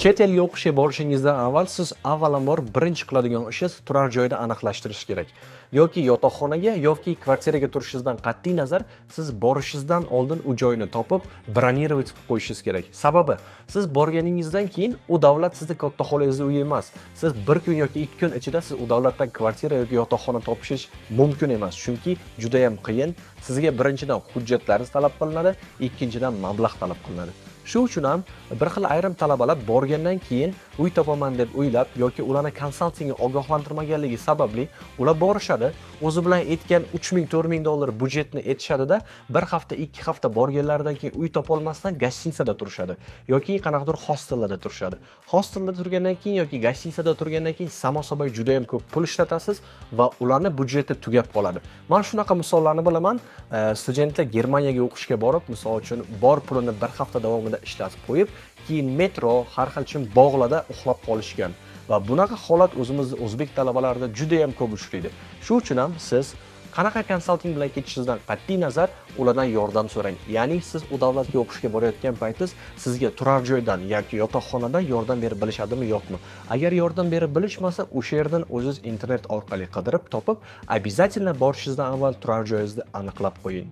Chet elga o'qishga borishingizdan avval siz avvalambor birinchi qiladigan ishingiz turar joyni aniqlashtirish kerak. Yoki yotoqxonaga yoki kvartiraga turishingizdan qat'iy nazar, siz borishingizdan oldin u joyni topib, бронировать qilib qo'yishingiz kerak. Sababi, siz borganingizdan keyin u davlat sizni katta xolangizni uyi emas. Siz bir kun yoki 2 kun ichida siz u davlatdan kvartira yoki yotoqxona topishingiz mumkin emas, chunki juda ham qiyin. Sizga birinchidan hujjatlaringiz talab qilinadi, ikkinchidan mablag' talab qilinadi. Shu uchun ham bir xil ayrim talabalar borgandan keyin uy topaman deb o'ylab yoki ularni konsaltingga ogohlantirmaganligi sababli ular borishadi, o'zi bilan aytgan 3000, 4000 dollar byudjetni aytishadida, bir hafta, 2 hafta borganlaridan keyin uy topolmasdan гостиница da turishadi yoki qanaqadir hostellarda turishadi. Hostelda turgandan keyin yoki гостиница da turgandan keyin, само собой, juda ham ko'p pul ishlatasiz va ularni byudjeti tugab qoladi. Man shunaqa misollarni bilaman. Studentlar Germaniyaga o'qishga borib, misol uchun, bor pulini bir hafta davomida ishlatib qo'yib, keyin metro, har xil chin bog'larda uxlab qolishgan va bunaqa holat o'zimizni o'zbek talabalarida juda ham ko'p uchraydi. Shu uchun ham siz qanaqa konsalting bilan ketishingizdan qat'iy nazar, ulardan yordam so'rang. Ya'ni siz u davlatga o'qishga borayotgan paytingiz sizga turar joydan yoki yotoqxonadan yordam berib bilishadimi, yo'qmi? Agar yordam berib bilishmasa, o'sha yerdan o'zingiz internet orqali qidirib topib, обязательно borishingizdan avval turar joyingizni aniqlab qo'ying.